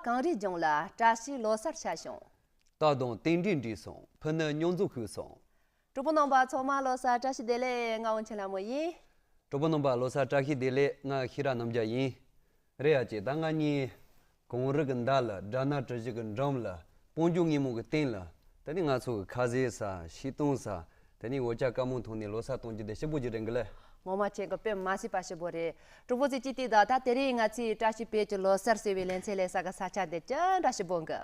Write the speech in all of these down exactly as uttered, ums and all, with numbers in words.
གངས་རིའི་ལྗོངས་ལ་བཀྲ་ཤིས་ལོ་གསར་ཤར་བྱུང་། རྟ་དང་རྟེན་འབྲེལ་འགྲིག་སོང་། ཕུ་ནུ་མཉམ་འཛོམས་ཤོག་སོང་། གྲོགས་པོ་རྣམ་པ་ཚང་མ་ལོ་གསར་བཀྲ་ཤིས་བདེ་ལེགས། ང་དབང་ཆེན་ལྷ་མོ་ཡིན། གྲོགས་པོ་རྣམ་པ་ལོ་གསར་བཀྲ་ཤིས་བདེ་ལེགས། ང་ཤེས་རབ་རྣམ་རྒྱལ་ཡིན། རེད་ཡ་ཅེ། ད་ང་གཉིས་གངས་རི་གི་མདའ་ལ། སྦྲ་ནག་གྲུ་བཞི་གི་འགྲམ་ལ། སྤང་ལྗོངས་སྔོན་མོ་གི་སྟེང་ལ། ད་ནི་ང་ཚོ་གི་ཁ་ཟས་ཟ། ཕྱེ་ཐུང་ཟ། ད་ནི་འོ་ཇ་དཀར་མོ་འཐུང་ནས་ལོ་གསར་གཏོང་རྒྱུ་དེ་སྐྱིད་པོ་ཅིག་རེད་འགི་ལེ། ངོ་མ་ཁྱེད་ཀྱི་དཔེ་མ་སྲིད་པ་སྐྱིད་པོ་རེད། གྲོགས་པོ་ཚོས་ཅི་ལྟོས་དང་། ད་དེ་རིང་ང་ཚོས་བཀྲ་ཤིས་དཔལ་གྱི་ལོ་གསར་ཟེར་བའི་ལེ་ཚན་ལས་ས་གི་ས་ཆ་དེ་ཅི་འདྲ་སྐྱིད་པོ་འགི།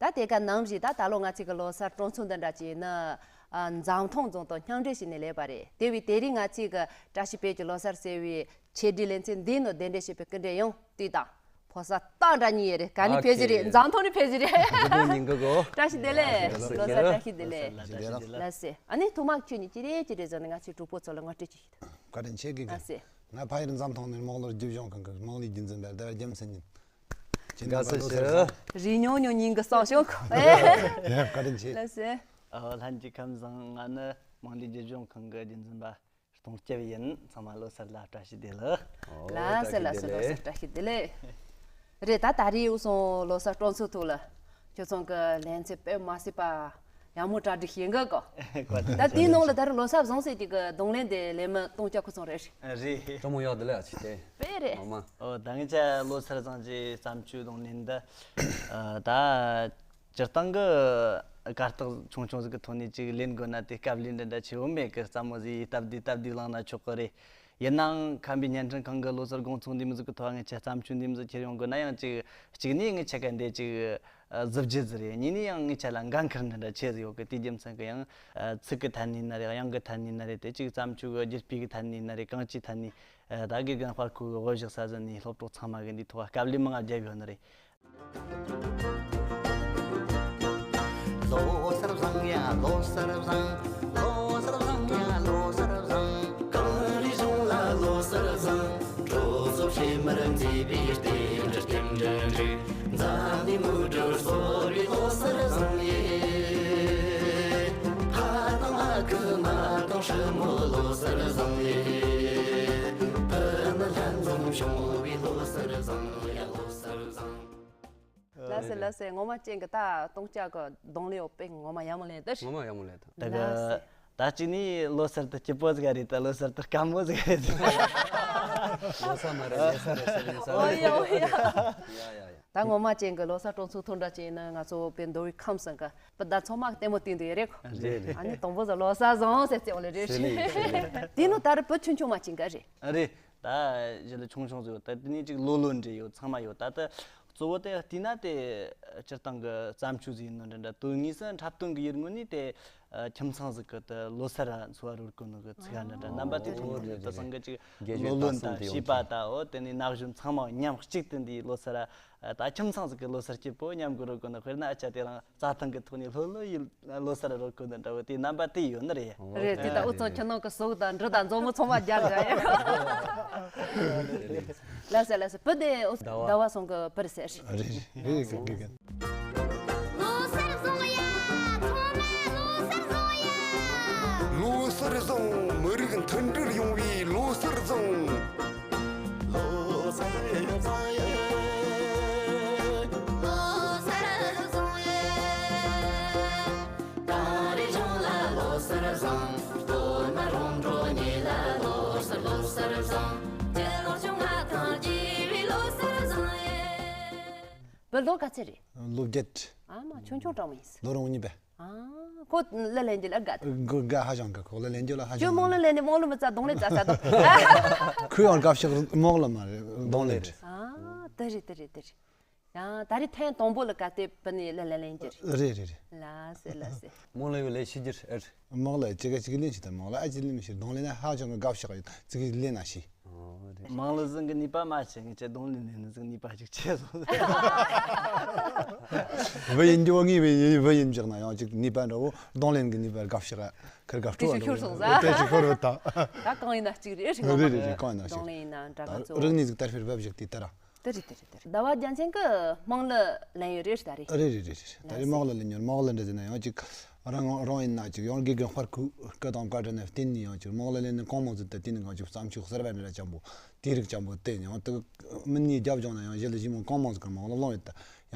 ད་དེ་ག་ནམ་ཞིག་ད་ད་ལོ་ང་ཚོས་གི་ལོ་གསར་སྤྲོ་ཚོགས་འདི་འདྲ་ཅིག་ནི། ཨ། འཛམ་ཐང་རྫོང་དང་མཉམ་འབྲེལ་བྱས་ནས་ལས་པ་རེད། དེ་བས་དེ་རིང་ང་ཚོས་གི་བཀྲ་ཤིས་དཔལ་གྱི་ལོ་གསར་ཟེར་བའི་ཆེད་སྒྲིག་ལེ་ཚན་འདིའི་ནང་གདན་འདྲེན་བྱས་པའི་སྐུ་མགྲོན་ཡང་ལྟོས་དང་། ཕོ་གསར་སྟག་འདྲ་གཉིས་ཡོད་རེད། ག་ནས་ཕེབས་ཀྱི་རེད། ཨ་ཁེ། འཛམ་ཐང་ནས་ཕེབས་ཀྱི་རེད། འཛམ་ཐང་ཉིན་གི་གོ། བཀྲ་ཤིས་བདེ་ལེགས། ལོ་གསར་བཀྲ་ཤིས་བདེ་ལེགས། ལགས་སེ། ཨ་ནི་ཐོག་མར་ཁྱོད་གཉིས་ཅི་རེད་ཅི་རེད་ཟེར་ནས་ང་ཚོའི་གྲོགས་པོ་ཚོ་ལ་ངོ་སྤྲོད་ཅིག་བྱེད་དང་། བཀའ་དྲིན་ཆེ་གི། ལགས་སེ། ང་ཕ་ཡུལ་འཛམ་ཐང་ནས་རྨོག་ལོར་རྒྱུ་གཞུང་ཁང་གི་རྨོག་ལས་རྒྱུན་འཛིན་པ་ཟླ་བ་རྒྱལ་མཚན་ཡིན། དགའ་བསུ་ཞུ། རི་ཉུང་ཉུང་ཉིན་གི་སང་ཞོག་ཡ། བཀའ་དྲིན་ཆེ། ལགས་སེ། ཨ། ལྷན་རྒྱས་ཁམས་བཟང་། ང་ནི་རྨོག་ལས་རྒྱུ་གཞུང་ཁང་གི་རྒྱུན་འཛིན་པ། སྟོང་སྐྱབས་ཡིན། ཚང་མ་ལོ་གསར་ལ་བཀྲ་ཤིས་བདེ་ལེགས། ཨོ། ལགས་སེ། ལགས་སེ། ལོ་གསར་བཀྲ་ཤིས་བདེ་ལེགས། རེད། ད་ད་རེས་འུ་ཚོ་ལོ་གསར་སྤྲོ་ཚོགས་ཐོག་ལ་ཁྱོད་ཚོ་གི་ལེ་ཚན་དཔེ་མ་སྲིད་པ་ཡག་མོ་གྲ་སྒྲིག་བྱེད་གི་གོ། ད་དེའི་ནང་ལ་ད་རེས་ལོ་གསར་བཟང་ཟེར་གྱི་གི་གདོང་ལེན་དེ་ལས་མི་སྟོང་སྐྱབས་ཁོ་ཚོ་རེད། རེད། སྤྲོ་མོ་ཡག་བདེ་ལེགས་ཨ་ཅེ་དེ། དཔེ་རེད། མ་མ། ཨོ། ད་ངེད་ཅག་ལོ་གསར་བཟང་ཅེས་བརྩམས་ཆོས་གདོང་ལེན་འདི། ཨ། ད། སྤྱིར་བཏང་གི་གར་སྟེགས་ཆུང་ཆུང་ཟིག་གི་ཐོག་ནས་ཅིག་ལེན་དགོས་ན་དེ་དཀའ་ལས་འདྲ་འདྲ་ཆེ་བོ་མེད་གི། སླ་མོ་ཟིག་སྟབས་བདེ་སྟབས་བདེ་བླངས་ན་ཆོག་གི་རེད། ཡིན་ནའང་ཁམས་པའི་བརྙན་འཕྲིན་ཁང་གི་ལོ་གསར་དགོང་ཚོགས་འདི་མོ་ཟིག་གི་ཐོག་ངེད་ཆ་བརྩམས་ཆོས་འདི་མོ་ཟིག་ཁྱེར་ཡོང་དགོས་ན་ཡང་ཅིག་གཅིག་ནས་ངེད་ཆ་ག་འདི་ཅིག་གཟི་བརྗིད་ཟིག་རེད། གཉིས་ནས་ཡང་ངེད་ཆ་ལ་འགན་ཁུར་འདྲ་འདྲ་ཆེ་ཟིག་ཡོད་གི། དེ་རྒྱུ་མཚན་གི་ཡང་ཚིག་གི་ཐད་ནས་ཡིན་ན་རེད། དབྱངས་གི་ཐད་ནས་ཡིན་ན་རེད། དེ་ཅིག་བརྩམས་ཆོས་གི་རྒྱུ་སྤུས་གི་ཐད་ནས་ཡིན་ན་རེད། གང་ཅིའི་ཐད་ནས་ད་དགེ་རྒན་དཔའ་ཁུག་གི་དབུ་བཞུགས་ས་ཟིན་ནས་སློབ་གྲོགས་ཚང་མ་གི་འདིའི་ཐོག་དཀའ་ལས་མང་ང་བརྒྱབ་ཡོད་ནི་རེད། ལོ་གསར་བཟང་ཡ་ལོ་གསར་བཟང་། ལོ་གསར་བཟང་ཡ་ལོ་གསར་བཟང་། གངས་རི་ལྗོངས་ལ་ལོ་གསར་བཟང་། ཁྲོ་ཚོ་བྱེ་མར་མཛེས་པའི་རྟེན་འབྲེལ་རྟེན་འབྲེལ་འགྲིག། འཛམ་གླིང་མུ་འབྲེལ་གསོ་བའི་ལོ་གསར་བཟང་ཡེ། ཕ་དང་ཨ་ཁུ་མ་དང་སྲུ་མོ་ལོ་གསར་བཟང་ཡེ། ཕུ་ནུ་ལྷན་འཛོམས་བྱུང་བའི་ལོ་གསར་བཟང་ཡ་ལོ་གསར་བཟང་། ལགས་སེ། ལགས་སེ། ངོ་མ་ཅན་གི་ད་སྟོང་སྐྱབས་གི་གདོང་ལེན་འོ་དཔེ་ངོ་མ་ཡག་མོ་ལེན་ད། ངོ་མ་ཡག་མོ་ལེན་ད། ད་གི། ལགས་སེ། ད་གཅིག་ནི་ལོ་གསར་དུ་སྐྱིད་པོ་ཟིག་རེད། ད་ལོ་གསར་དུ་དཀའ་མོ་ཟིག་རེད། ལོ་གསར་མ་རེད། ལོ་གསར་རེད་ཟེར་ནས་ས། ཨོ་ཡ་ཨོ་ཡ། ཡ་ཡ་ཡ། ད་ངོ་མ་ཅན་གི་ལོ་གསར་སྤྲོ་ཚོགས་ཐོག་འདྲ་ཅིག་ཡིན་ན་ང་ཚོ་དཔེ་མདོ་དབུས་ཁམས་གསུམ་གི་སྤུན་ཟླ་ཚང་མ་ལྟད་མོ་བལྟས་འདུག་ཡ་རེད་ཁོ། རེད་རེད། ཨ་ནི་དང་པོ་ཟ་ལོ་གསར་བཟང་ཟེར་ཙེ་འོ་ལེ་རེད། ཟེར་ནས་ཟེར་ནས། དེ་ནི་ད་རུ་བུ་ཆུང་ཆུང་མ་ཅན་ག་རེད། ཨ་རེད། ད་གཞི་ལ་ཆུང་ཆུང་ཟིག་ཡོད། ད་དེ་ནས་ཅིག་ལོ་ལོན་འདྲེ་ཡོད། ཚང་མ་ཡོད། ད་ད་གཙོ་བོ་དེ་བལྟས་ན་དེ་སྤྱིར་བཏང་གི་བརྩམས་ཆོས་ཟིག་ཡིན་ནོ་འདྲ་འདྲ། དོན་དངོས་སུ་འཁྲབ་སྟོན་གི་ཡུལ་དངོས་ནས་དེ་ཁྱིམ་ཚང་ཟིག་གི་དེ་ལོ་གསར་འཚོ་བ་རོལ་གོ་ནོ་གི་ཚིག་འདྲ་འདྲ་རྣམ་པ་དེ་ཐུང་ཐུང་དེ་ཚང་གི་ཅིག་ལོ་ལོན་དང་བྱིས་པ་དང་འོ་དེ་ནས་ན་གཞོན་ཚང་མ་མཉམ་གཅིག་ཏུ་འདི་ལོ་གསར། ད་ཁྱིམ་ཚང་ཟིག་གི་ལོ་གསར་སྐྱིད་པོ་མཉམ་གི་རོལ་གོ་ནོ། དཔེར་ན་ཨ་ཅག་དེ་རང་རྩྭ་ཐང་གི་ཐོག་ནས་ལྷོད་ལྷོད་ཡིན། ལོ་གསར་རོལ་གོ་ནི་འདྲ་བོ་དེ་རྣམ་པ་དེ་ཡོད་ནི་རེད། རེད། དེ་ད་འུ་ཚོ་ཁྱིམ་ནང་གི་ཟོག་དང་འབྲུ་དང་མཛོག་མོ་ཚང་མ་རྒྱག་དགོས་ཡ། ལགས་སེ་ལགས་སེ། བུ་དེ་ཟླ་བ། ཟླ་བ་སོང་གི་བུ་རེད་ཟེར། རེད་རེད་རེད་ག་གི་ག། ལོ་གསར་བཟང་ཡ། ཚང་མ་ལོ་གསར་བཟང་ཡ། ལོ་གསར་བཟང་། མི་རིགས་མཐུན་སྒྲིལ་ཡོང་བའི་ལོ་གསར་བཟང་། ལོ་གསར་བཟང་ཡ། ལོ་གསར་བཟང་ཡ། གངས་རི་ལྗོངས་ལ་ལོ་གསར་བཟང་། སྟོད་མ་རོང་འབྲོག་གཉིས་ལ་ལོ་གསར་ལོ་གསར་བཟང་། སྤྱི་ལོ་བཅོ་ལྔ་དང་བཅས་པའི་ལོ་གསར་བཟང་ཡ། བུ་ལོ་ག་ཚོད་རེད། ལོ་བརྒྱད། ཨ་མ་ཆུང་ཆུང་གྲོགས་མོ་ཡིན། ལོ་རང་གཉིས་པ། ཨ། ཁོ་གླུ་ལེན་རྒྱུ་ལ་དགའ་ད། དགའ་དགའ་ཧ་ཅང་དགའ། ཁོ་གླུ་ལེན་རྒྱུ་ལ་ཧ་ཅང་ཁྱོད་དམངས་གླུ་ལེན་ནས་དམངས་གླུ་མི་རྩ་གདོང་ལེན་རྩ་ས་དང་། ཁོས་ཡང་དགའ་ཕྱོགས་དམངས་གླུ་མ་རེད། གདོང་ལེན་རེད། ཨ། དེ་རེད་དེ་རེད་དེ་རེད། ཡང་ད་རེས་ཐེངས་དང་པོ་ལ་ག་དེ་བུ་ནས་གླུ་ལེན་ལེན་རྒྱུ་རེད། རེད་རེད་རེད། ལགས་སེ་ལགས་སེ། དམངས་གླུ་ཡོད་ལས་ཤེས་རྒྱུ་རེད། དམངས་གླུ་ཅི་ག་ཅིག་ལེན་ཤེས་ད། དམངས་གླུ་ཨ་ཅིག་ལེན་མི་ཤེས། གདོང་ལེན་ན་ཧ་ཅང་གི་དགའ་ཕྱོགས་ཡོད། ཅིག་ལེན་ན་ཤེས། དམངས་གླུ་ཟིག་གི་ནུས་པ་མ་ཆེ། ངས་ཁྱེད་གདོང་ལེན་ནས་ནི་ཟིག་ནུས་པ་ཅིག་ཆེ་སོང་། བུ་ཡིན་རྒྱུ་བ། ངའི་བུ་ཡིན་བུ་ཡིན་བཞག་ན་ཡང་ཅིག་ནུས་པ་འདྲ་བོ། གདོང་ལེན་གི་ནུས་པ་དགའ་ཕྱོགས་ཁར་དགའ་སྤྲོ་དེ་ཅིག་ཤོར་སོང་ཟ། དེ་ཅིག་ཤོར་བུད་ད། ད་གང་ཡིན་ན་གཅིག་རེད། རེད་རེད་རེད། གང་ཡིན་ན་གཅིག་གདོང་ལེན་ཡིན་ན་འདྲ་ག་ཚོ། རིག་གནས་ཟིག་དར་སྤེལ་བབ་བཞག་དེ་ལྟར་ར། དེ་རེད་དེ་རེད་དེ་རེད། ཟླ་བ་རྒྱལ་མཚན་གི་དམངས་གླུ་ལེན་ཡོད་རེད་ད་རེད། རེད་རེད་རེད་རེད། ད་རེད། དམངས་གླུ་ལེན་ཡོད། དམངས་གླུ་འདྲ་ཟེར་ན་ཡང་ཅིག་རང་རང་ཡིན་ན་ཅིག་ཡང་དགེ་རྒན་དཔའ་ཁུག་སྐུ་དང་བཀའ་དྲིན་ནས་བརྟེན་ནས་ཡང་ཅིག་དམངས་གླུ་ལེན་ནས་གང་མང་ཟིག་ད་དེ་ནས་ཡང་ཅིག་བརྩམས་ཆོས་གསར་བ་འདྲ་འདྲ་ཅན་པོ་དེ་རིགས་ཅན་པོ་བསྟན། ཡང་དུ་མི་ནས་རྒྱབ་ལྗོངས་ན་ཡང་གཞི་ལ་ཞིབ་མོ་གང་མང་ཟིག་གི་དམངས་གླུ་བླངས་ཡོད་ད།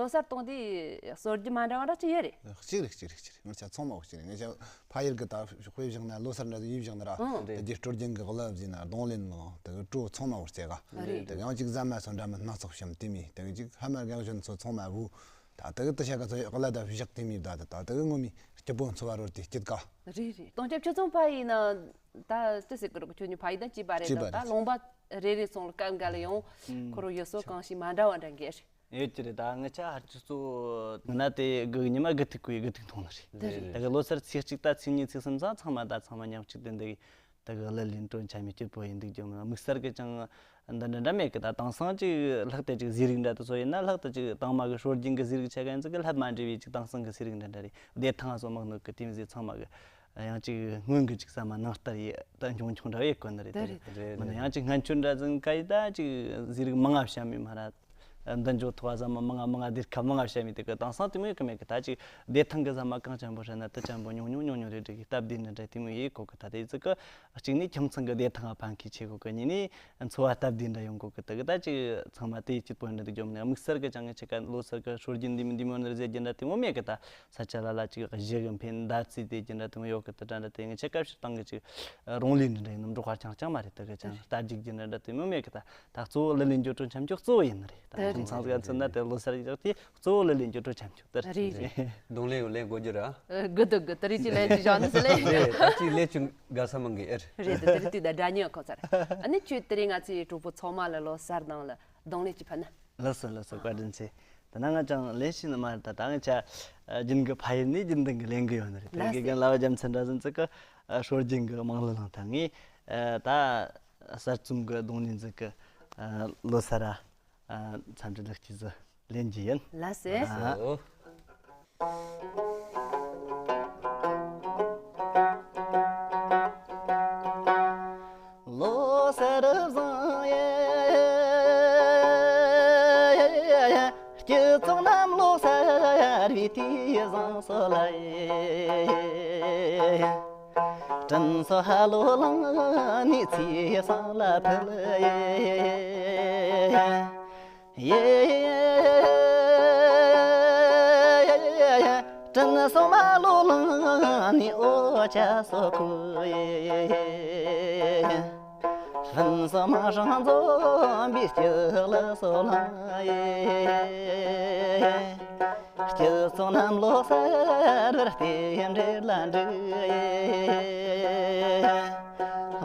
ལོ་གསར་གཏོང་དུས་གསོལ་རྒྱུ་མ་འདྲ་བ་འདྲ་ཅིག་ཡོད་རེད། གཅིག་རེད། གཅིག་རེད། གཅིག་རེད། ང་ཆ་ཚང་མ་གཅིག་རེད། ང་ཆ་ཕ་ཡུལ་གི་ད་དཔེ་བཞག་ན་ལོ་གསར་འདྲ་ཡིན་བཞག་ན་ར། ཨང་། དེ་རྒྱུ་སྲོལ་རྒྱུན་གི་གླུ་བཟོས་ན་རྡུང་ལེན་མང་དེ་གི་བྲོ་ཚང་མ་བར་རྩེ་ག་རེད། དེ་ཡང་གཅིག་ཟ་མ་སོ་འདྲ་མི་སྣ་ཚོགས་བཤམས་དེ་མི་དེ་གི་གཅིག་ཧ་མ་རྒན་གཞོན་ཚོ་ཚང་མ་བུ། ད་དེ་གི་དུ་ཤ་ག་ཚོ་གླུ་ད་བཞག་དེ་མི་ད་ད་ད་དེ་གི་ངོ་མི་སྐྱིད་པོ་འཚོ་བ་རོལ་དེ་སྐྱིད་ག་རེད་རེད། སྟོང་སྐྱབས་ཁྱོད་ཚོ་ཕ་ཡུལ་ན་ད་ཅི་ཟེར་གི་རོགས། ཁྱོད་ཉིད་ཕ་ཡུལ་ན་སྐྱེས་པ་རེད། སྐྱེས་པ་ད་རེད། ད་ལུང་པ་རེ་རེ་སོང་ལ་སྐབས་འགའ་ལ་ཡང་ཁོ་རང་ཡུལ་སྲོལ་གང་ཞིག་མ་འདྲ་བ་འདྲ་འགའ་རེད། ཡོད་ཀྱི་རེད། ད་ང་ཆ་ཧར་ཆུ་ཚོ་ང་ན་དེ་དགུ་ཉི་མ་དགུ་ཐིག་གུ་ཡི་དགུ་ཐིག་མཐོང་ནི་རེད། དེ་རེད། ད་གི་ལོ་སར་ཚེས་གཅིག་ད་ཚེས་གཉིས་ཚེས་གསུམ་ཚང་ཚང་མ་ད་ཚང་མ་མཉམ་གཅིག་ཏུ་འདི་གི་ད་གི་གླུ་ལེན་སྤྲོ་འཆམ་མི་སྐྱིད་པོ་ཡིན་འདུག་རྒྱུ་མ་དམིགས་བསལ་གི་ཅང་འདི་འདྲ་འདྲ་མེད་གི། ད་དེང་སང་ཅིག་ལྷག་ཏུ་ཅིག་ཟས་རིགས་འདྲ་དེ་ཚོ་ཡིན་ན་ལྷག་ཏུ་ཅིག་དང་མ་གི་སྲོལ་རྒྱུན་གི་ཟས་རིགས་ཆ་ག་ཡིན་ཙི་གི་ལྷད་མ་འདྲ་བའི་ཅིག་དེང་སང་གི་ཟས་རིགས་འདྲ་འདྲ་རེད། བདེ་ཐང་སོགས་མང་ནོ་གི་དེ་མི་ཟས་ཚང་མ་གི་ཡང་ཅིག་སྔོན་གི་ཅིག་ཟ་མ་ནང་ལྟར་ཡི་ད་འབྱུང་ཆུང་འདྲ་བའི་གོ་ནི་རེད། དེ་རེད། རེད། མིན་ན་ཡང་ཅིག་སྔན་ཆད་འདྲ་ཟིན་ག་ཡི་ད་ཅིག་ཟས་རིགས་མང་ང་བཤམས་མི་མ་ར། འདི་འཇོག་ཐུབ་པ་ཟ་མ་མང་ང་མང་ང་སྡེར་ཁ་མང་ང་བཤམས་མི་དེ་གི་དེང་སང་དེ་མོ་ཡོད་གི་མེད་གི། ད་ཅིག་བདེ་ཐང་གི་ཟ་མ་གང་ཅན་པོ་ཧྲ་ན་དེ་ཅན་པོ་ཉུང་ཉུང་ཉུང་ཉུང་རེད་འགྲིག་གི། སྟབས་བདེ་ནི་འདྲ་དེ་མོ་ཡི་གོ་གི། ད་དེ་ཚིག་གི་གཅིག་ནི་ཁྱིམ་ཚང་གི་བདེ་ཐང་ང་ཕན་ཁེ་ཆེ་གོ་གི། གཉིས་ནི་འཚོ་བ་སྟབས་བདེ་འདྲ་ཡོང་གོ་གི། དེ་གི་ད་ཅིག་ཚང་མ་དེ་སྐྱིད་པོ་འདྲ་དེ་འཇོམས་ནས་དམིགས་བསལ་གི་ཅང་གི་ཆེ་ག་ལོ་སར་གི་སྲོལ་རྒྱུན་འདི་མི་འདི་མོ་ནི་རེད་ཟེར་རྒྱུ་འདྲ་དེ་མོ་མེད་གི། ད་ས་ཆ་ལ་ལ་ཅིག་གཞི་གི་འཕེན་ཟླ་རྩིས་དེ་རྒྱུ་འདྲ་དེ་མོ་ཡོད་གི། དེ་འདྲ་འདྲ་དེ་ངི་ཆེ་སྐབས་ཤིག་བཏང་གི་ཅིག་རང་ལུས་འདི་འདྲ་ཡིན་ནམ་འགྲོ་ཁ་རྐྱང་རྐྱང་མ་རེད། དེ་གི་ཅང་རྟ་རྒྱུག་རྒྱུ་འདྲ་འདྲ་དེ་མོ་མེད་གི། ད་ད་གཙོ་བོ་གླུ་ལེན་རྒྱུ་སྤྲོ་འཆམ་རྒྱུ་གཙོ་བོ་ཡིན་ནི་རེད། ད་ ཁྱིམ་ཚང་ཟིག་མཚོན་ན་དེ་ལོ་གསར་ཡིན་ཀྱང་དེ་གཙོ་བོ་ལ་ལེན་རྒྱུ་སྤྲོ་འཆམ་རྒྱུ་དེ་རེད། རེད་རེད། རྡུང་ལེན་ཡོད་ལེན་དགོས་རྒྱུ་ར། ཨ། དགོས་འདུག་དགོས། དེ་རིགས་ཀྱི་ལན་ཅིག་བཞག་ནི་ཟེར་ལེ། རེད། ད་ཅིག་ལས་ཅུང་དགའ་ས་མང་གི་ཨེ་རེད། རེད་དེ་དེ་རིགས་དུས་ད་སྒྲ་སྙན་ཁོ་ཚར། ཨ་ནི་ཁྱོད་དེ་རིང་ང་ཚོའི་གྲོགས་པོ་ཚང་མ་ལ་ལོ་གསར་དང་ལ་རྡུང་ལེན་ཅིག་ཕུལ་ན། ལགས་སོ་ལགས་སོ། བཀའ་དྲིན་ཆེ། ད་ནང་ང་ཅང་ལས་ཤིག་ནི་མ་རེད། ད་ད་ང་ཆ་རྒྱུན་གི་ཕ་ཡུལ་ནས་རྒྱུན་ལྡན་གི་ལེན་གི་ཡོད་ནི་རེད། ལགས་དེ་གི་སོ། རྒན་ལགས་པ་རྒྱལ་མཚན་འདྲ་ཟིན་ཙི་གི་སྲོལ་རྒྱུན་གི་དམངས་གླུ་བླངས་ཐལ། ངས་ད་གསར་རྩོམ་གི་རྡུང་ལེན་ཟིག་གི་ལོ་གསར་ར། ཨ། འཚམས་འདྲི་ལེགས་སྐྱེས་སུ་ལེན་རྒྱུ་ཡིན། ལགས་སེ། ཨ། ཨོ། ལོ་གསར་བཟང་ཡེ། སྐྱིད་ཚོགས་རྣམས་ལོ་གསར་བའི་དུས་བཟང་སོགས་ལ་ཡེ། དྲིན་གཟོ་ཧ་ལོ་ལངས་ནས་ཚེས་བཟང་ལ་ཕུལ་ཡེ། ཡེ། དྲིན་གཟོ་མ་ལོ་ལངས་ནས་འོ་ཇ་སོགས་ཁུ་ཡེ། ཧྥུན་གཟོ་མ་ཧྲང་འཛོམས་པའི་སྐྱིད་ལ་སོགས་ལངས་ཡེ། སྐྱིད་ཚོགས་རྣམས་ལོ་གསར་བར་རྟེན་འབྲེལ་ལ་འགྲིག་ཡེ།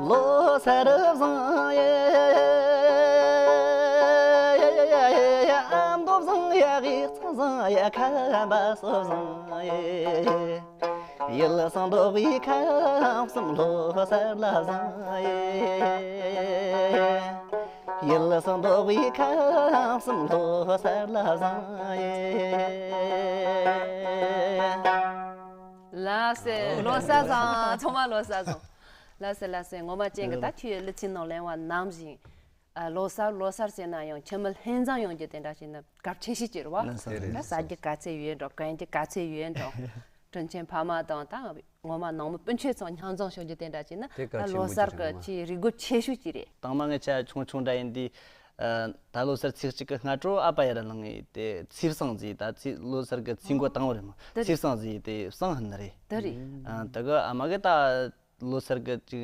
ལོ་གསར་བཟང་ཡེ། ཨ་མདོ་བཟང་ཡེ། གི་ཚང་བཟང་ཡེ། ཁ་འབའ་སོ་བཟང་ཡེ། ཡུལ་བཟང་མདོ་བའི་ཁམས་གསུམ་ལོ་གསར་ལ་བཟང་ཡེ། ཡུལ་སྲང་མདོ་བའི་ཁམས་གསུམ་ལོ་གསར་ལ་བཟང་ཡེ། ལགས་སེ། ལོ་གསར་བཟང་། ཚང་མ་ལོ་གསར་བཟང་། ལགས་སེ་ལགས་སེ། ངོ་མ་ཅན་གྱི་ད་ཁྱོད་ཀླུ་ཆེན་ནང་གླེང་བ་ནང་བཞིན། ཨ། ལོ་གསར་ལོ་གསར་ཟེར་ན་ཡང་ཁྱིམ་མི་ལྷན་འཛོམས་ཡོང་རྒྱུ་དེ་འདྲ་ཞིག་ནི་གལ་ཆེ་ཤོས་ཅིག་རེད་བ། ལགས་སེ། ད་ཟ་རྒྱུ་ག་ཚད་ཡོད་འགྲོ། གོན་རྒྱུ་ག་ཚད་ཡོད་འགྲོ། དྲིན་ཆེན་ཕ་མ་དང་ད་ངོ་མ་ནང་མི་སྤུན་མཆེད་ཚང་མཉམ་འཛོམས་བྱུང་རྒྱུ་དེ་འདྲ་བྱས་ན། ད་ལོ་གསར་གྱི་ཆེས་རེ་སྒུག་ཆེ་ཤོས་ཅིག་རེད། དང་མ་ངེད་ཆ་ཆུང་ཆུང་འདྲ་ཡིན་དུས། ཨ། ད་ལོ་གསར་ཚེས་གཅིག་གི་སྔ་དྲོ་ཨ་ཕ་ཡར་ལངས་ཡས་དེ་ཚེས་བཟང་ཟེར། ད་ཚེས་ལོ་གསར་གྱི་ཚེས་འགོ་དང་པོ་རེད་མོ། དེ་རེད། ཚེས་བཟང་ཟེར་དེ་བཟང་ཧན་རེད། དེ་རེད། ཨ། ད་གི་ཨ་མ་གི་ད་ལོ་གསར་གྱི་ཅིག་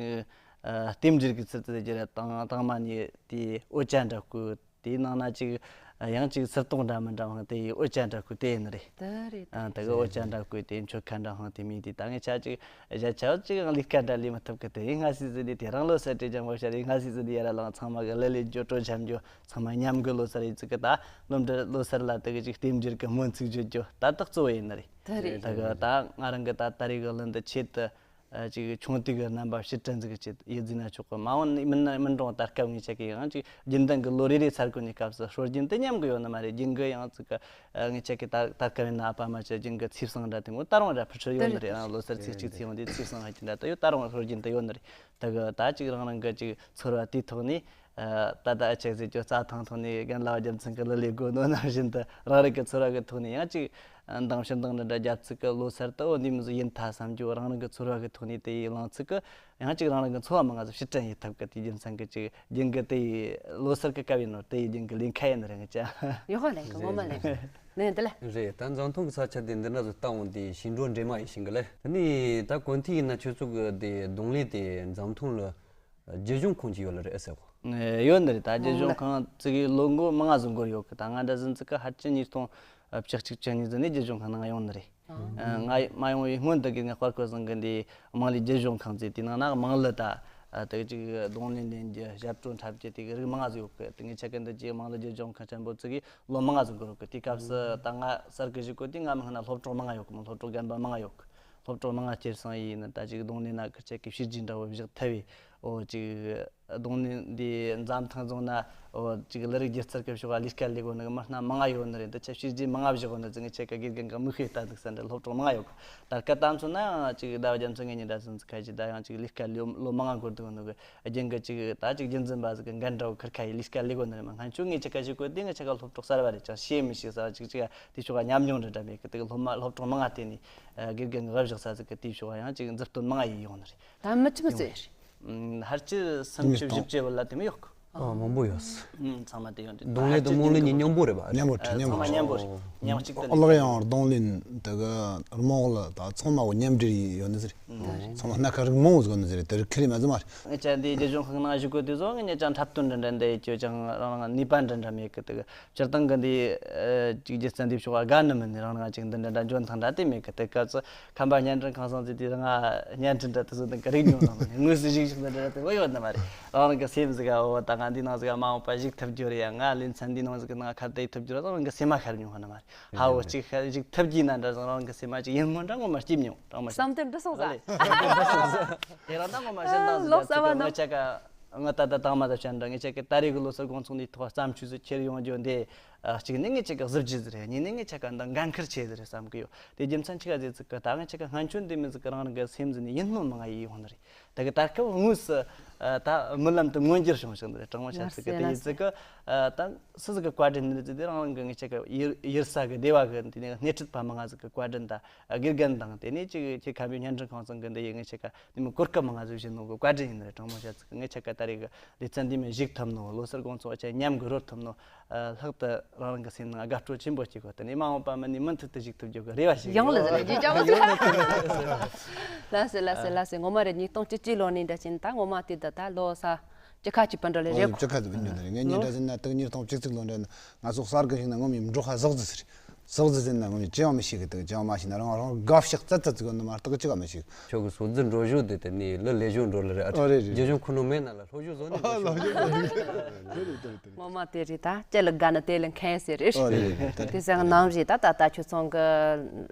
ཨ། རྟེན་འབྲེལ་གྱི་ཚུལ་དུ་ཟེར་རྒྱུ་རེད། དང་དང་མ་ནས་དེ་འོ་ཇ་འདྲ་བསྐོལ། དེའི་ནང་ན་ཅིག་ཡང་ཅིག་སིལ་ཏོག་འདྲ་མི་འདྲ་འཕངས་ཏེ་འོ་ཇ་འདྲ་བསྐོལ་དེ་ཡིན་ནི་རེད། དེ་རེད། ཨ། དེ་གི་འོ་ཇ་འདྲ་བསྐོལ་དེ་མཆོད་ཁ་འདྲ་འཕངས་དེ་མིན་དེ། ད་ངེད་ཆ་ཅིག་གཞན་ཆ་ཅིག་ཡང་ལས་ཀ་འདྲ་ལས་མི་ཐུབ་གི། དེ་ཡིན་སྔ་སེ་ཟིན་ནས་དེ་རང་ལོ་གསར་དྲེ་ཅང་མ་ཤར་རེ་སྔ་སེ་ཟིན་ནས་ཡར་ལངས། ཚང་མ་གི་གླུ་ལེན་རྒྱུ་སྤྲོ་འཆམ་རྒྱུ། ཚང་མ་མཉམ་གི་ལོ་གསར་ཡིན་ཚུལ་གི། ད་སློབ་གྲྭ་ལོ་གསར་ལ་དེ་གི་ཅིག་རྟེན་འབྲེལ་གི་སྨོན་ཚིག་བརྗོད་རྒྱུ་ད་དག་གཙོ་བོ་ཡིན་ནི་རེད། དེ་རེད། ད་གི་ད་ང་རང་གི་ད་ད་རེས་གི་གླུ་འདི་ཆེད་དུ། ཨ། ཅིག་ཆུང་དུས་ཀྱི་རྣམ་པ་ཕྱིར་དྲན་ཟིག་གི་ཆེད་ཡིད་འཛིན་ན་ཆོག་གི། མ་འོངས་ནས་མིན་ན་མིན་རུང་ད་སྐབས་ངེད་ཆ་གི་ཡང་ཅིག་རྒྱུན་ལྡན་གྱི་ལོ་རེ་རེ་འཚར་དགོས་ནས་སྐབས་སུ་སྲོལ་རྒྱུན་དེ་ཉམས་གི་ཡོད་ནི་མ་རེད། རྒྱུན་གྱི་ཡང་ཅིག་གི། ཨ། ངེད་ཆ་གི་ད་ད་སྐབས་ཡིན་ན་ཨ་ཕ་ཨ་མ་ཆ་རྒྱུན་གྱི་ཚེས་བཟང་འདྲ་དེ་མོ་ད་རུང་འདྲ་ཕུལ་ཆོག་ཡོད་ནི་རེད། རང་ལོ་གསར་ཚེས་གཅིག་ཚེས་བཟང་དེ་ཚེས་བཟང་ཧ་ཅིག་འདྲ་ད་ཡོད། ད་རུང་སྲོལ་རྒྱུན་དེ་ཡོད་ནི་རེད། ད་གི་ད་ཅིག་རང་རང་གི་ཅིག་ཚོར་བ་དེའི་ཐོག་ནས། ཨ། ད་ལྟ་ཨ་ཅག་ཟེར་རྒྱུ་རྩྭ་ཐང་ཐོག་ནས་རྒན་ལགས་རྒྱལ་མཚན་གྱི་གླུ་ལས་དགོས་ནོ་ནང་བཞིན་དུ་རང་རིགས་ཀྱི་ཚོར་བ་གི་ཐོག་ནས་ཡང་ཅིག་འདང་ཕྱིར་འདང་འདྲ་འདྲ་རྒྱབ་ཚིག་གི་ལོ་གསར་དུ་འོ་འདི་མི་ཟིག་ཡིན་ཐལ་བསམ་རྒྱུ། རང་རིགས་ཀྱི་ཚོར་བ་གི་ཐོག་ནས་དེ་ཡི་ལངས་ཚིག་གི་ཡང་ཅིག་རང་རིགས་ཀྱི་ཚོར་བ་མང་ང་ཟིག་ཕྱིར་དྲན་ཡེད་ཐུབ་གི། དེ་རྒྱུ་མཚན་གི་ཅིག་རྒྱུན་གི་དེ་ཡི་ལོ་གསར་གི་སྐབས་ཡིན་ནོ། དེ་ཡི་རྒྱུན་གི་ལས་ཁ་ཡིན་ནི་རེད། ངེད་ཅག་ཡོད་ཧ་ལེན་གི། ངོ་མ་ལེན་གི་ལེན་འདི་ལ། རེད། ད་འཛམ་ཐང་གི་ས་ཆ་དེ་འདི་འདྲ་ཟིག་བལྟ་འོང་དེ་ཞིང་འབྲོག་འདྲེས་མ་ཡིན་ཞིང་གི་ལེ། དེ་ནས་ད་གོན་ཐིག་ཡིན་ན་ཁྱོད་ཚོ་གི་དེ་རྡུང་ལེན་དེ་འཛམ་ཐང་ལ། རྒྱུ་གཞུང་ཁང་ཅིག་ཡོད་ལ་རེད་ཨེ་ཟེར་གོ། ཡོད་ནི་རེད། ད་རྒྱུ་གཞུང་ཁང་ཙི་གི་ལོ་འགོ་མང་ང་ཟིག་འགོར་ཡོད་གི། ད་ང་འདྲ་ཟིན་ཙི་གི་ཧ་ཅི་ཉིས་སྟོང་བཅུ་གཅིག་བཅུ་གཉིས་ཟིན་ནས་རྒྱུ་གཞུང་ཁང་ནང་ཡོང་ནི་རེད། ང་མ་ཡོང་བའི་སྔོན་དུ་གི་ངས་དཔར་ཁོ་ཟིན་གི་འདི་དམངས་གླུ་རྒྱུ་གཞུང་ཁང་ཙི་དེའི་ནང་ན་དམངས་གླུ་ད་དེ་ཅིག་རྡུང་ལེན་ལེན་རྒྱུ་ཞབས་བྲོ་འཁྲབ་རྒྱུ་དེ་གི་རིགས་མང་ང་ཟིག་ཡོད་གི། དེ་ངེད་ཆ་གི་འདི་ཅིག་དམངས་གླུ་རྒྱུ་གཞུང་ཁང་ཆེན་པོ་ཙི་གི་ལོ་མང་ང་ཟིག་འགོར་ཡོད་གི། དེའི་སྐབས་སུ་ད་ང་གསར་གི་བཞུགས་གོ་དུས་ང་མིན་ན་སློབ་གྲོགས་མང་ང་ཡོད་གི་མོ། སློབ་གྲོགས་རྒན་པ་མང་ང་ཡོད་གི། སློབ་གྲོགས་མང་ང་སྐྱེལ་སོང་ཡིན་ན་ད་ཅིག་རྡུང་ལེན་ན་ཁི་ཆ་གི་བྱས་རྗེས་འདྲ་བོ་བཞག་ཐལ་བས། འོ་ཅིག་རྡུང་ལེན་འདི་འཛམ་ཐང་རྫོང་ན་འོ་ཅིག་གླུ་རིགས་སྒྱུ་རྩལ་གི་ཕྱོགས་ལ་ལས་ཀ་ལས་གོ་ནི་མི་སྣ་མང་ང་ཡོད་ནི་རེད། འདི་ཆ་བྱས་རྗེས་མང་ང་བཞག་གོ་ནི་ཙི་ངེད་ཆ་ག་དགེ་རྒན་གི་མིག་ཤེས་ལྟ་འདུག་ས་འདྲ་སློབ་གྲོགས་མང་ང་ཡོད་གི། ད་སྐད་བཏང་ཚོ་ན་ཅིག་ཟླ་བ་རྒྱ་མཚོ་ངེད་གཉིས་འདྲ་ཟིན་ཙི་ཁ་ཅིག་ད་ཡང་ཅིག་ལས་ཀ་ལས་ལོ་མང་ང་འགོར་འདུག་ནི་གི། རྒྱུན་གི་ཅིག་ད་ཅིག་རྒྱུན་འཛིན་པ་ཟིག་གི་འགན་འདྲ་བོ་ཁུར་ཁ་ཡི་ལས་ཀ་ལས་གོ་ནི་རེད་མ། སྔན་ཆོ་ངེད་ཆ་ག་ཞིག་གོ་དེ་ངེད་ཆ་ག་སློབ་གྲོགས་གསར་བ་རེད། ཅང་ཤེས་མི་ཤེས་ས་ཅིག་ཅིག་དེ་ཕྱོགས་ག་ཉམས་མྱོང་འདྲ་འདྲ་མེད་གི། དེ་གི་སློབ་མ་སློབ་གྲོགས་མང་ང་བརྟེན་ནས་དགེ་རྒན་གི་བཞག་ས་ཟིག་གི་དེ་ཕྱོགས་ག་ཡང་ཅིག་མཛུབ་སྟོན་མང་ང་ཡི་ཡོང་ནི་རེད། ད་མི་ཆི་མི་ཚོད་རེད། ཧར་ཅི་སུམ་ཅུ་བཞི་བཅུ་བར་ལ་དེ་མི་ཡོད་གི། ཨ། མང་པོ་ཡོད། ཨུམ། ཚང་མ་དེ་ཡོང་དུས་ད་ལྟ་ཨ་ཅིག་རྡུང་ལེན་དང་རྡུང་རྡེག་མཉམ་པོ་རེད་པ། མཉམ་པོ་རེད། ཨ། མཉམ་ཚང་པོ་མ་རེད། མཉམ་པོ་རེད། མཉམ་གཅིག་ཏུ་ལེན། གློག་ཡང་རྡུང་ལེན་དེ་གི་རྨོག་ལ་དང་ཚང་མ་བོ་མཉམ་འབྲེལ་ཡོད་ནི་ཟེར། ཨུམ། ཚང་མ་སྣ་ཁ་རིག་མང་བོ་ཟིག་ཡོད་ནི་ཟེར། དེ་རིགས་ཁེ་ལས་མ་ཟིན་མ་རེད། ངས་ཅག་འདི་རྒྱ་གཞུང་ཁག་ནང་བཞུགས་གོ་དུས་ཚོད་ངས་ཅག་འཁྲབ་སྟོན་འདྲ་འདྲ་འདི་ཡེད་རྒྱུ་ཅང་རང་རང་ནུས་པ་འདྲ་འདྲ་མེད་གི། དེ་གི་སྤྱིར་བཏང་གི་འདི་ཨ་ཅིག་སྒྱུ་རྩལ་འདི་ཕྱོགས་ལ་དགའ་ནི་མིན་ནི། རང་རང་ཅིག་འདི་འདྲ་འདྲ་འཇོན་ཐང་འདྲ་དེ་མེད་གི། དེ་སྐབས་སུ་ཁམས་པ་བརྙན་འཕྲིན་ཁང་སང་ཟིག་དེ་ང་བརྙན་འཕྲིན་འདྲ་དེ་ཚོ་འདི་གི་རིག་མྱོང་ནང་ནས་དངོས་སུ་བཞུགས་བཞུགས་འདི་འདྲ་དེ་བོ་ཡོད་ནི་མ་རེད། རང་རང་གི་སེམས་ཟིག་ག་འོ་ད་ང་འདི་ནང་ཟིག་ག་མ་འོངས་པ་བཞུགས་ཐུབ་རྒྱུ་རེད་ཡ། ང་ལེ་ཚན་འདི་ནང་ཟིག་གི་ནང་ཁ་བརྡ་ཐུབ་རྒྱུ་རེད། རང་རང་གི་སེམས་མ་ཤར་མྱོང་ནི་མ་རེད། ཧ་བོ་གཅིག་ཤར་བཞུགས་ཐུབ་རྒྱུ་ན་འདྲ་རང་རང་གི་སེམས་མ་ཅིག་ཡིད་སྨོན་འདྲ་ངོ་མ་སྐྱེས་མྱོང་། རང་མ་བསམ་དོན་འགྲུབ་སོང་ཟ། ཨ་ལེ། དེ་རང་ད་ངོ་མ་གཞན་དང་ཟིག་ལོག་ག་ཚིག་ག་ངེད་ཅག་ག་ང་ད་ད་དང་མ་ད་བྱས་འདྲ་ངེད་ཅག་གི་ད་རེས་གི་ལོ་སར་དགོང་ཚོགས་འདིའི་ཐོག་བརྩམས་ཆོས་སུ་ཁྱེར་ཡོང་རྒྱུ་འདི། ཨ། གཅིག་ནི་ངེད་ཅག་གི་གཟི་བརྗིད་ཟིག་རེད། གཉིས་ནི་ངེད་ཅག་ག་འདི་འགན་ཁུར་ཆེ་ཟིག་རེད་བསམ་གི་ཡོད། དེ་རྒྱུ་མཚན་ཆི་ག་ཟེར་ཚིག་གི་ད་ངེད་ཅག་གི་སྔོན་བྱོན་འདི་མི་ཟིག་གི་རང་རང་གི་སེམས་ཟིག་ནས་ཡིད་སྨོན་མང་ང་ཡིད་ཡོང་ནི་རེད། དེ་གི་ད་སྐབས་དངོས་སུ་ཨ་ད་རྨི་ལམ་དུ་མངོན་འགྱུར་བྱུང་ཞིག་འདི་རེད། དྲང་མོ་བཤད་ཚིག་གི་དེ་ཡིན་ཚིག་གི་ཨ་ད་སུ་ཟིག་གི་བཀའ་དྲིན་ནི་རེད་ཟེར་དུས་རང་རང་གི་ངེད་ཅག་གི་ཡུལ་ཡུལ་ས་གི་སྡེ་བ་གི་དེ་ནས་སྣེ་ཁྲིད་པ་མང་ང་ཟིག་གི་བཀའ་དྲིན་དང་དགེ་རྒན་དང་དེ་ནས་ཅིག་ཁྱེད་ཁམས་པའི་བརྙན་འཕྲིན་ཁང་ཚང་གི་འདི་ཡི་ངེད་ཅག་ག་དེ་མོ་གོ་སྐབས་མང་ང་ཟིག་བྱིན་ནོ་གི་བཀའ་དྲིན་ཡིན་ནི་རེད། དྲང་མོ་བཤད་ཚིག་གི་ངེད་ཅག་ག་ད་རེས་གི་ལེ་ཚན་འདི་མོ་བཞུགས་ཐུབ་ནོ། ལོ་སར་དགོང་ཚོགས་ཆེ་མཉམ་གི་རོལ་ཐུབ་ནོ། ཨ། ལྷག་ཏུ་རང་རང་གི་སེམས་ནང་དགའ་སྤྲོ་ཆེན་པོ་སྐྱེ་གོ། དེ་ནས་མ་འོངས་པ་མི་ནི་མུ་མཐུད་དུ་བཞུགས་ཐུབ་རྒྱུ་གི་རེ་བ་ཞིག་ཡོང་ལེ་ཟེར་ནས་ཅི་ཅང་མ་ཟེར། ལགས་སེ་ལགས་སེ་ལགས་སེ། ངོ་མ་རེད། ཉིས་སྟོང་བཅུ་གཅིག་ལོ་ནས་འདྲ་ཅིན་ད་ངོ་མ་དེ་ད་ད་ལོ་ས་བཅུ་ཁ་གཅིག་པ་འདྲ་ལས་རེད། བཅུ་ཁ་གཅིག་པ་འདྲ་རེད། ངས་ཉིན་འདྲ་ཟིན་ན་དག་ཉིས་སྟོང་བཅུ་གཅིག་ལོ་འདྲ་ན་ང་ཚོ་གསར་གི་ཞིག་ན་ངོ་མི་འབྲོག་ཁ་ཟོག་ཙི་ཟེར། ཟོག་ཙི་ཟེར་ན་ངོ་མི་ཅི་ཡང་མི་ཤེས་གི། དག་ཅི་ཡང་མ་ཤེས་ན་རང་རང་དགའ་ཕྱག་ཙི་ཙི་ཙི་གི་ནི་མ་གཏོགས་ཅི་ཡང་མི་ཤེས། ཁྱོད་ཀྱི་ཟོག་ཙི་འགྲོ་ཞོར་དེ་དེ་ནི་ལི་ལས་ཞོར་འགྲོ་ལ་རེད། ཨ། ཨོ་རེད་རེད། རྒྱ་གཞུང་ཁུ་ནུ་མེད་ན་ལ་ལྷོ་ཞོར་ཟོ་ནི་ལྷོ་ཞོར་ཟོ་ནི་རེད་རེད་རེད། ངོ་མ་དེ་རེད། ད་ལྕེ་ལ་དགའ་ན་དེ་ལ་མཁན་ཟེར་རེད། ཨོ་རེད་རེད། དེ་སང་ནང་རེད། ད་ད་ད་ཁྱོད་ཚང་གི་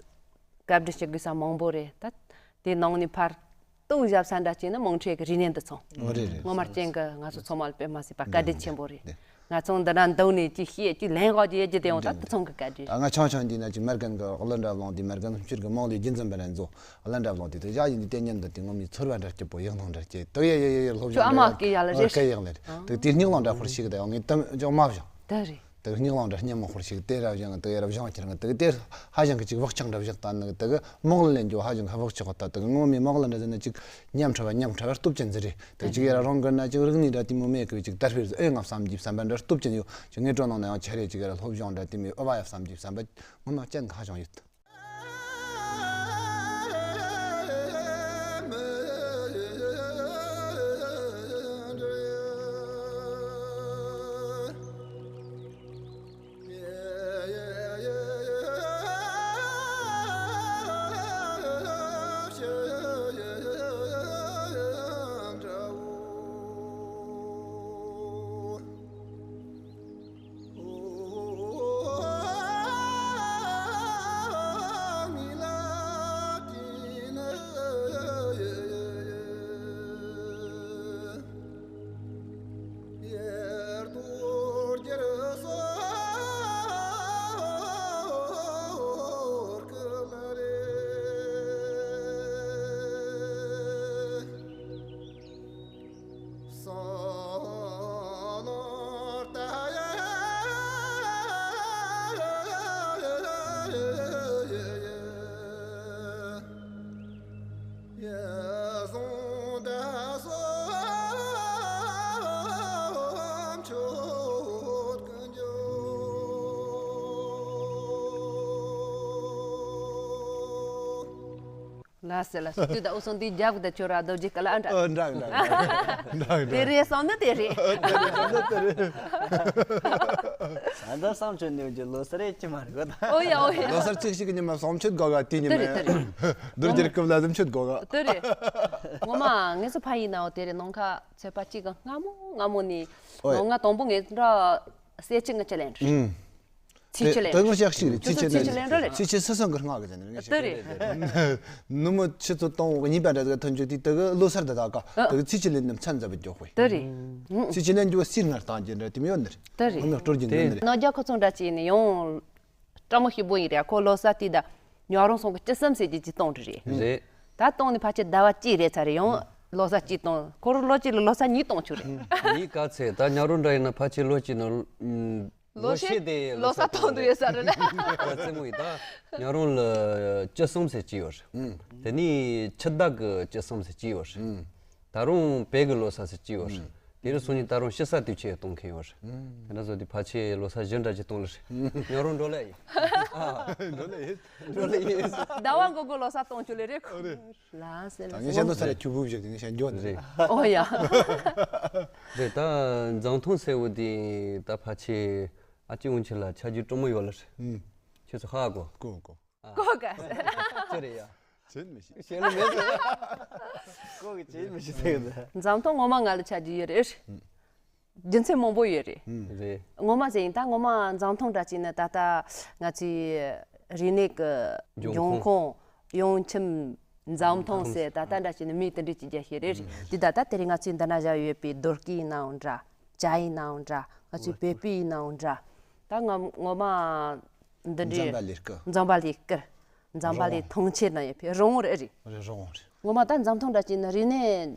བཀའ་འདྲི་བྱེད་དགོས་ས་མང་པོ་རེད། ད་དེ་ནང་ནས་ཕར་ཏུ་ཞབས་ས་འདྲ་བྱས་ན་མང་ཆེ་གི་རིག་གནས་འདི་ཚང་། ཨོ་རེད་རེད། ངོ་མ་རྐྱེན་གི་ང་ཚོ་ཚང་མ་ལ་དཔེ་མ་སྲིད་པ་བཀའ་དྲིན་ཆེན་པོ་རེད། ང་ཚང་འདི་ན་འདུག་ནས་ཅི་ཤེས་ཅི་ལན་གོ་ཅི་ཡེ་ཅི་དེ་ཡོང་ད་དུ་ཚང་གི་བཀའ་དྲིན་རེད། ང་ཆུང་ཆུང་འདི་ན་ཅི་མེར་གན་གི་གླུ་འདྲ་བླངས་དེ་མེར་གན་སུམ་ཅུར་གི་དམངས་ལས་རྒྱུན་འཛིན་པ་རན་ཚོ་གླུ་འདྲ་བླངས་དེ་དེ་བཞག་ཡིན་དེ་ཉིན་འདི་དེ་ངོ་མའི་ཚོར་བ་འདྲ་སྐྱིད་པོ་ཡག་སྣང་འདྲ་སྐྱེ། དུ་ཡེ་ཡེ་ཡེ་ཡེ་སློབ་སྦྱོང་ཨ་མ་སྐད་ཡག་ལ་རེད། སྐད་ཡག་ལ་རེད། དུ་དེ་སྙིང་ལོང་འདྲ་ཧོར་ཞིག་དེ་ཡང་ངས་དམ་ཅོག་མ་བཞག་དེ་རེད། དུ་སྙིང་ལོང་འདྲ་སྙན་མོ་ཧོར་ཞིག་དེ་ར་བཞག་དུ་ཡེ་ར་བཞག་ཁྱེར་ང་དུ་དེ་ཧ་ཅང་གི་ཅིག་བག་ཆགས་འདྲ་བཞག་ད་ནི་དུ་མོག་ལ་ལེན་རྒྱུ་ཧ་ཅང་གི་བག་ཆགས་ད་དུ་ངོ་མའི་མོག་ལ་འདྲ་ཟེར་ན་ཅིག་ཉམས་ཁྲ་བ་ཉམས་ཁྲ་བ་སྟོབས་ཅན་ཟེར་རེད། དེ་ཅིག་ཡ་ར་རང་གི་ན་ཅིག་རིག་གནས་འདྲ་དེ་མོ་མེད་གི་ཅིག་དར་སྤེལ་ཨེ་ང་བསམ་གྱི་བསམ་པ་འདྲ་སྟོབས་ཅན་ཡོད་ཅིག་ངའི་སྤྲོ་སྣང་ན་ཡང་ཆ་རེ་ཅིག་ཡ་ར་སློབ་སྦྱོང་འདྲ་དེ་མོ་ཨེ་བ་ཡ་བསམ་གྱི་བསམ་པ་ངོ་མ་ཅན་ག་ཧ་ཅང་ཡོད། ལགས་སེ་ལགས་སེ། དུས་ད་འུ་ཚང་འདི་རྒྱབ་གི་ད་ཁྱོད་ར་རྡོ་རྗེ་སྐལ་ཨ་འདྲ། ཨ། འདྲ་འདྲ་འདྲ་འདྲ། དེ་རེད་བསམ་ན་དེ་རེད། དེ་རེད་བསམ་ན་དེ་རེད། ད་ལྟ་བསམ་ཆོད་ནས་ཀྱི་ལོ་སར་རེད་ཀྱི་མ་རེད་གོ་ད། ཨོ་ཡ་ཨོ་ཡ། ལོ་སར་ཚིག་ཞིག་གི་ཉི་མ་བསམ་ཆོད་དགོ་ག་དེ་ཉི་དེ་མ། རེད་དེ་རེད། རྡོ་རྗེ་སྐལ་ལ་བསམ་ཆོད་དགོ་ག་དེ་རེད། ངོ་མ་ངེད་ཚོ་ཕ་ཡིན་ནའོ་དེ་རེད། ནང་ཁ་ཚོད་པ་གཅིག་གི་སྔ་མོ་སྔ་མོ་ནས། ཨོ་ཡ། ནང་ང་དང་པོ་ངེད་འདྲ་སེ་ཆི་ང་ཅི་ལན་རེད། ཨུམ། ཚིག་ཆི་ལེན། དོན་དངོས་ཤག་ཤིག་རེད། ཚིག་ཆི་ཚིག་ཆི་ལེན་རོ་ལེ། ཚིག་ཆི་སི་སང་གི་སྔགས་ཀྱི་ཟེར་ནས་ངས་དེ་རེད། ནུ་མོ་ཆུ་ཚོད་སྟོང་འོག་གཉིས་པ་འདྲ་ཟིག་ཐོན་རྒྱུ་དེ་དེ་གི་ལོ་སར་དེ་དག་ག་དེ་གི་ཚིག་ཆི་ལེན་ནམ་མཚན་མཛད་པ་མགྱོགས་དཔེ། དེ་རེད། ཚིག་ཆི་ལེན་རྒྱུ་བ་སིར་ངར་བཏང་རྒྱུ་འདྲ་དེ་མི་ཡོད་ནི་རེད། དེ་རེད། ངོ་མ་སྤྲོ་རྒྱུ་འདི་ནི་རེད། ནང་རྒྱ་ཁོ་ཚོ་འདྲ་ཅིག་ནི་ཡང་སྤྲ་མོ་ཞིག་པོ་ཡིན་རེད། ཁོ་ལོ་སར་དེ་ད་ཉག་རོང་སོང་གི་བཅུ་གསུམ་ཟེར་གྱི་ཅི་གཏོང་རེད། རེད། ད་གཏོང་ནི་ཕལ་ཆེར་ཟླ་བ་གཅིག་རེད་ཚར་རེད། ཡང་ལོ་སར་གཅིག་གཏོང་། ཁོ་རང་ལོ་གཅིག་ལ་ལོ་སར་གཉིས་གཏོང་ཆོག་རེད། གཉིས་ག་ཚད་ད་ཉག་རོང་འདྲ་ཡིན་ན་ཕལ་ཆེར་ལོ་གཅིག་ན། ལོ་ཤས་དེ་ལོ་གསར་གཏོང་དུ་ཡོད་ས་རེད་ན། རྩེད་མོ་ཡིན་ད། ཉག་རོང་ལ་བཅུ་གསུམ་ཟེར་གྱི་ཡོད་རེད། ཨུམ། དེ་ནས་ཕྱི་ཟླ་གི་བཅུ་གསུམ་ཟེར་གྱི་ཡོད་རེད། ཨུམ། ད་རུང་བོད་གི་ལོ་གསར་ཟེར་གྱི་ཡོད་རེད། ཨུམ། དེ་རུ་སོང་ནས་ད་རུང་ཕྱི་ས་དུས་ཆེ་གཏོང་མཁན་ཡོད་རེད། དེ་འདྲ་བཟོ་དུས་ཕལ་ཆེར་ལོ་གསར་ཞེ་དྲག་ཅིག་གཏོང་ལེ་རེད། ཉོ་རུང་འགྲོ་ལེ་ཡིན། ཨ། འགྲོ་ལེ་ཡིན། འགྲོ་ལེ་ཡིན། ཟླ་བ་འགོ་དགོ་ལོ་གསར་གཏོང་རྒྱུ་ལེ་རེད་ཁོ། ལ་ཟེར་ད་ལ་ངས་ཟེར། བཤད་ན་ས་ལ་ཁྱུ་བུ་བཞག་དེ་ངས་བཤད་འགྱོ་ནི་རེད། ཨོ་ཡ། རེད། ད་འཛམ་ཐང་ཟེར་བ་དེ་ད་ཕལ་ཆེར་ཨ་ཅེ་འུན་ཆེ་ལ་ཆ་རྒྱུས་སྤྲོ་མོ་ཡོད་ལེ་རེད། ཁྱོད་ཚོ་ཧ་གོ། གོ་གོ། ཨ། གོ་ག་ཅི་རེད་ཡ། བྱེད་མི་ཤེས། བྱེད་ལ་མེད་ཟེར། གོ་གི་བྱེད་མི་ཤེས་ཟེར་གི་འདུག་འཛམ་ཐང་ངོ་མ་ང་ལ་ཆ་རྒྱུས་ཡོད་རེད། རྒྱུ་མཚན་མང་པོ་ཡོད་རེད། རེད། ངོ་མ་ཟེར་ཡིན་ད་ངོ་མ་འཛམ་ཐང་འདྲ་ཅིག་ནི་ད་ལྟ་ང་ཚོའི་རིག་གནས་ཀྱི་འབྱུང་འབྱུང་ཁུངས། ཁུངས་ཡོང་ཁྱིམ་འཛམ་ཐང་ཟེར་ད་ལྟ་འདྲ་ཅིག་ནི་མིང་དེ་འདྲ་ཅིག་རྒྱག་ཤེས་རེད། དེ་ད་ལྟ་དེ་རིང་ང་ཚོའི་འདི་ན་བཞག་ཡོད་པའི་རྡོ་སྐས་ཡིན་ནའང་འདྲ། བྱ་ཡིན་ནའང་འདྲ། ང་ཚོའི་བོད་པའི་ཡིན་ནའང་འདྲ། ད་ང་ངོ་མ་འདི་འདྲའི་འཛམ་པ་ལས་སྐུ། འཛམ་པ་ལས་སྐུ། འཛམ་པ་ལས་རོང་བོ། མཐོང་ཆེན་ན་ཡོད་པའི་རོང་བོ་རེད། རེད་རོང་བོ་རེད། ངོ་མ་ད་འཛམ་ཐང་འདྲ་ཅིག་ནི་རིག་གནས་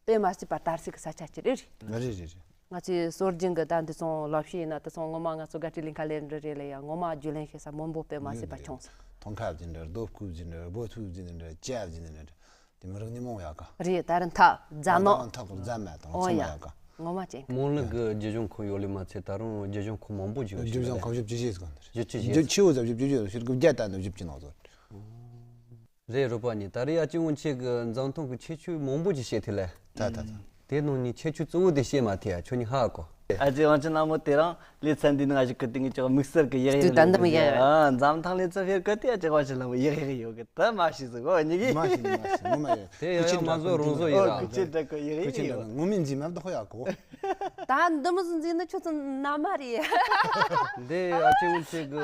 དཔེ་མ་སྲིད་པ་དར་སྲིད་ཀྱི་ས་ཆ་ཅིག་རེད། རེད་རེད་རེད། ང་ཚོའི་སྲོལ་རྒྱུན་གྱི་ད་འདི་ཚོ་ལོ་ཕྱི་ཡིན་ན་དེ་ཚོ་ངོ་མ་ང་ཚོ་དགའ་སྤྲོའི་གླིང་ཁ་ལེན་འདྲ་རེད་ལ་ཡང་ངོ་མ་རྒྱུས་ལོན་ཤེས་ས་མང་པོ་དཔེ་མ་སྲིད་པ་བྱུང་སོང་། ཐང་ཁ་བྱིན་འདྲ་རྡོ་བརྐོས་བྱིན་འདྲ་རྦོ་ཐུག་བྱིན་འདྲ་ལྕགས་བྱིན་འདྲ། དེ་མི་རིགས་ནི་མང་ཡག་ག་རེད། ད་རུང་ཐག་རྫ་ནོ། ཐག་རྫ་མ་དང་ཨོ་ཚང་མ་ཡ། ཡག་ག་ངོ་མ་ཅན། རྨོ་ལགས་ཀྱི་རྒྱུ་ལྗོངས་ཁོངས་ཡོད་ལེ་མ་ཚད་ད་རུང་རྒྱུ་ལྗོངས་ཁོངས་མང་པོ་ཅིག་ཡོད་རྒྱུ་ལྗོངས་ཁོངས་བཞི་བཅུ་ཞེ་ཟིག་ག་འདི་རེད། བཞི་བཅུ་ཞེ། རྒྱུ་ཆེ་བོ་ཟབ་བཞི་བཅུ་ཞེ་ཟིག་ཕྱིར་གི་བརྒྱ་ད་ནི་བཞི་བཅུ་ནང་ཚོ། རེད་རོགས་པ་ནི་ད་རེས་ཨ་ཅེ་འུན་ཆེ་གི་འཛམ་ཐང་གི་ཁྱད་ཆོས་མང་པོ་ཅིག་བཤད་ཐུབ་ལེ། ད་ད་ད། དེ་ནང་ནས་ཁྱད་ཆོས་གཙོ་བོ་དེ་བཤད་མ་ཐུབ་ཡ་ཁྱོད་ཉིད་ཧ་གོ། ཨ་ཅེ་དབང་ཆེན་ལྷ་མོ་དེ་རང་ལེ་ཚན་འདི་ནང་ཞིག་གི་སྟེང་གི་ཅོག་དམིགས་བསལ་གི་ཡག་ཡག་དུས་ད་འདི་མི་ཡག་ཨ་འཛམ་ཐང་ལེ་ཚན་ཕེར་གི་དེ་ཨ་ཅེ་དབང་ཆེན་ལྷ་མོ་ཡག་ཡག་ཡོད་གི་ད་མ་ཤེས་ཟིག་གོ་ཉིད་གི་མ་ཤེས་མ་ཤེས་ངོ་མ་ཡག་དེ་ཡག་ཡག་མ་བཟོ་རང་བཟོ་ཡིན་ར། ཁུ་ཆེ་འདྲ་གི་ཡག་ཡག་ཡོད། ངོ་མི་འཛིན་མ་བདག་ཡག་གོ། ད་འདི་མི་ཟིན་འཛིན་ནི་ཁྱོད་ཚོ་ན་མ་རེད། འདི་ཨ་ཅེ་འུན་ཆེ་གི་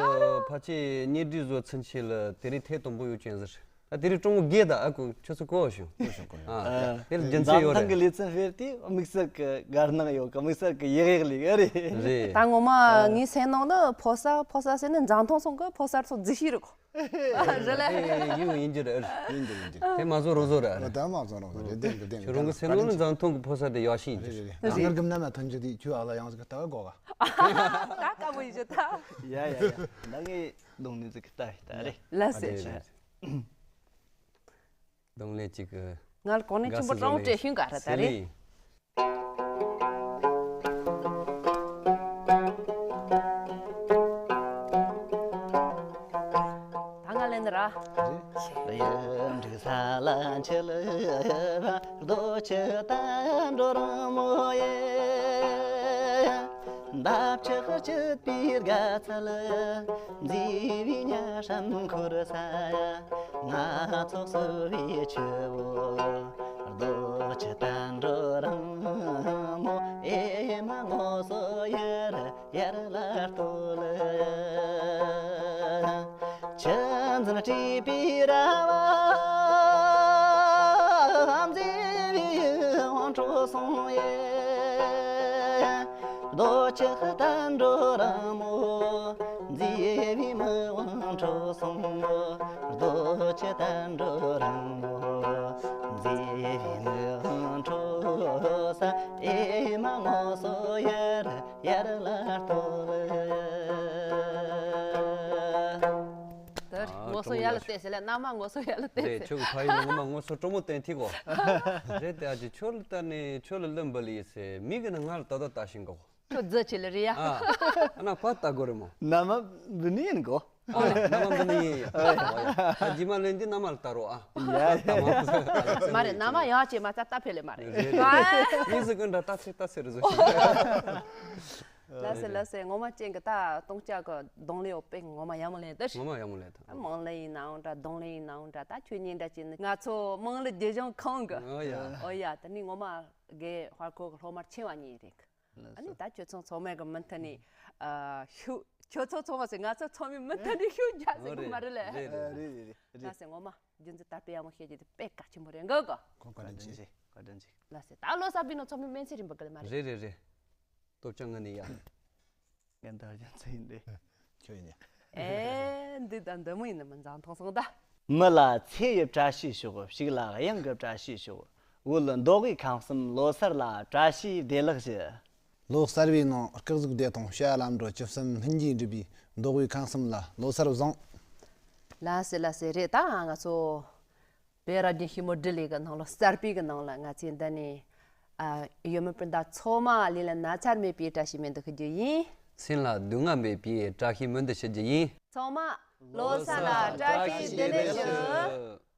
ཕལ་ཆེར་གཉེན་སྒྲིག་བཟོ་ཚུན་ཆད་ལ་དེ་རིང་ཐེངས་དང་པོ་ཡོད་ཅན་ཟེར། ད་དེ་རིང་ཀྲུང་གོ་དགེ་ད་ཨ་ཁུ་ཁྱོད་ཚོ་གོ་བ་བྱུང་། གོ་བྱུང་གོ་བྱུང་། ཨ་དེ་ལ་རྒྱུ་མཚན་ཡོད་རེད། འཛམ་ཐང་གི་ལེ་ཚན་ཕེར་དེ་དམིགས་བསལ་གི་དགའ་སྣང་ཡོད་གི་དམིགས་བསལ་གི་ཡག་ཡག་ལས་གི་རེད། རེད། ད་ངོ་མ་ངའི་སེམས་ནང་ནི་ཕོ་གསར་ཕོ་གསར་ཟེར་ནི་འཛམ་ཐང་སོང་གི་ཕོ་གསར་ཚོ་རྫི་ཤེས་རེད་གོ། རེད་ལ། ཨེ་ཡིན་ཡིན་རྒྱུ་རེད། ཡིན་རྒྱུ་ཡིན་རྒྱུ། དེ་མ་བཟོ་རོགས་བཟོ་ར། ད་མ་བཟོ་རོགས་བཟོ་རེད་དེ་གི་དེ་གི་ཁྱོད་རང་གི་སེམས་ནང་ནི་འཛམ་ཐང་གི་ཕོ་གསར་དེ་ཡག་ཤེས་ཡིན་རྒྱུ། རེད་རེད་རེད། ད་སྔར་གི་མནའ་མ་ཐོན་རྒྱུ་དེ་ཁྱོད་ཨ་ལ་ཡང་ཟིག་ལྟ་བ་དགོས་ག་ད་དཀའ་མོ་ཡིན་རྒྱུ་ད། ཡ་ཡ་ཡ། ད་ངས་གདོང་ནས་ཟིག་ལྟ་ཡི་ད་རེད། ལ་ཟེར། ཨ་ཅེ། གདོང་ལེན་གཅིག་གི། ང་ལ་གོང་ནས་ཆེན་པོ་དགའ་བསུ་ཀྲོང་བྱས་ཤིང་ག་ར་ད་རེད། ད་ང་ལེན་ན་ར། གཡུ་འབྲུག་ས་ལ་འཁྱིལ་བ་རྡོ་རྗེ་བསྟན་འགྲོ་རང་མོ་ཡེ། འདབ་ཆགས་བཅུད་པའི་དགའ་ཚལ་མཛེས་པའི་ཉ་ཧྲམ་འཁོར་ས་ཡ། ང་ཚོ་གསོ་བའི་ཆུ་བོ་རྡོ་རྗེ་བསྟན་འགྲོ་རང་མོ་ཨེ་མ་ངོ་སོ་ཡར་ཡར་ལ་ལྟོས་ལ། ཆུ་འཛིན་སྤྲས་པའི་ར་བ་མཛེས་པའི་དབང་འཕྲོག་སོང་ཡེ། རྡོ་རྗེ་བསྟན་འགྲོ་རང་མོ་མཛེས་པའི་མི་དབང་འཕྲོག་སོང་། རྡོ་རྗེ་བསྟན་འགྲོ་རང་མོ་མཛེས་པའི་མི་དབང་འཕྲོག་ས་ཨེ་མ་ངོ་སོ་ཡར་ཡར་ལ་ལྟོས་ལ། ད་ངོ་སོ་ཡར་ལ་བལྟས་ཟེར་ལ་མནའ་མ་ངོ་སོ་ཡར་ལ་བལྟས་རེད། ཟེར། ཁྱོད་ཀྱི་ཕ་ཡུལ་ལ་ངོ་མ་ངོ་སོ་སྤྲོ་མོ་བསྟན་ཐིག་གོ། རེད་དེ་ཨ་ཅེ་ཁྱོད་ལ་ལྟ་ནས་ཁྱོད་ལ་གླུ་འབུལ་ཡིན་ཟེར་མི་གི་ནི་ང་ལ་ད་ལྟ་ལྟ་ཞིང་གོ། ཁྱོད་རྫི་ཆེ་ལེ་རེད་ཡ། ཨ་ཨ་ན་ཕ་ལྟ་དགོས་རེད་མོ། མནའ་མ་འབུལ་ནི་ཡིན་གོ། ཨ་མནའ་མ་འབུལ་ནི་ཡིན་ཡ། ཨ་རྗེས་མ་ལན་འདི་མནའ་མ་ལ་ལྟ་རོགས་ཨ། ཡ་ཡ། མ་རེད་མནའ་མ་ཡག་ཅེ་མ་ལྟ་ལྟ་ཕེ་ལེ་མ་རེད། རེད་རེད། མི་ཟི་ཀུན་འདྲ་ལྟ་ཚེ་ལྟ་ཚེ་རེད་བཟོ་ཞིག་ལ་སེ་ལ་སེ་ངོ་མ་ཅན་གི་ད་སྟོང་སྐྱ་གི་གདོང་ལེན་འོ་པེ་ངོ་མ་ཡག་མོ་ལེན་ད། ངོ་མ་ཡག་མོ་ལེན་ད། མང་ལེ་ཡིན་ནའང་འདྲ་གདོང་ལེན་ཡིན་ནའང་འདྲ་ད་ཁྱོད་གཉིས་འདྲ་ཅན་ནི་ང་ཚོ་མང་ལེ་རྒྱུ་ལྗོངས་ཁང་གི། ཨོ་ཡ། ཨོ་ཡ་ད་ནི་ངོ་མ་དགེ་ཧར་ཁོ་གི་སློབ་མར་ཆེ་བ་གཉིས་རེད། ཨ་ནི་ད་ཁྱོད་ཚོ་ཚང་མ་གི་མུ་མཐུད་ནས་ཨ་ཤུ་ཁྱོད་ཚོ་ཚང་མ་ཟེར་ང་ཚོ་ཚང་མའི་མུ་མཐུད་ནས་ཤུ་རྒྱག་ཟེར་གི་མ་རེད་ལེ། རེད་རེད་རེད་རེད། ལ་སེ་ངོ་མ་རྒྱུ་མཚན་དར་སྤེལ་ཡག་མོ་བྱེད་རྒྱུ་དེ་དཔེ་གལ་ཆེན་པོ་རེད་འགའ་གོ། གོ་བཀའ་དྲིན་ཆེ། བཀའ་དྲིན་ཆེ། ལ་སེ་ད་ལོ་གསར་པའི་ནང་ཚང་མའི་སྨན་ཚིག་རིམ་པ་གི་ལ་མ་རེད། རེད་རེད་རེད། སྟོབས་ཆེན་ངོ་ནས་ཡ། ངན་ད་རྒྱུ་མཚན་ཡིན་ཏེ། ཁྱོད་ཡིན་ཡ། ཨེ་འདི་ད་འདི་མོ་ཡིན་ན་མི་འཛམ་ཐང་སོང་ད། མི་ལ་ཚེ་ཡི་བཀྲ་ཤིས་ཤོག་ཕྱུགས་ལ་གཡང་གི་བཀྲ་ཤིས་ཤོག་བོད་མདོ་དབུས་ཁམས་གསུམ་ལོ་གསར་ལ་བཀྲ་ཤིས་བདེ་ལེགས་ཞུ། ལོ་གསར་བའི་ནང་སྐུ་གཟུགས་བདེ་ཐང་བྱ་ལམ་འགྲོ་བཅུ་གསུམ་ལྷུན་གྱིས་འགྲུབ་པའི་མདོ་དབུས་ཁམས་གསུམ་ལ་ལོ་གསར་བཟང་། ལ་སེ་ལ་སེ་རེད་ད་ང་ཚོ། བོད་རབ་བརྟན་ཞི་མོལ་འབྲི་ལེ་གི་ནང་ལ་གསར་སྤེལ་གི་ནང་ལ་ང་ཚོས་འདི་ནས་ ཨ། ཡུལ་མི་སྤུན་ཟླ་ཚང་མ་ལ་ལ་ན་ཚ་མེད་པའི་བཀྲ་ཤིས་སྨོན་འདུན་ཞུ་རྒྱུ་ཡིན། སེམས་ལ་སྡུག་བསྔལ་མེད་པའི་བཀྲ་ཤིས་སྨོན་འདུན་ཞུ་རྒྱུ་ཡིན། ཚང་མ་ལོ་གསར་ལ་བཀྲ་ཤིས་བདེ་ལེགས་ཞུ།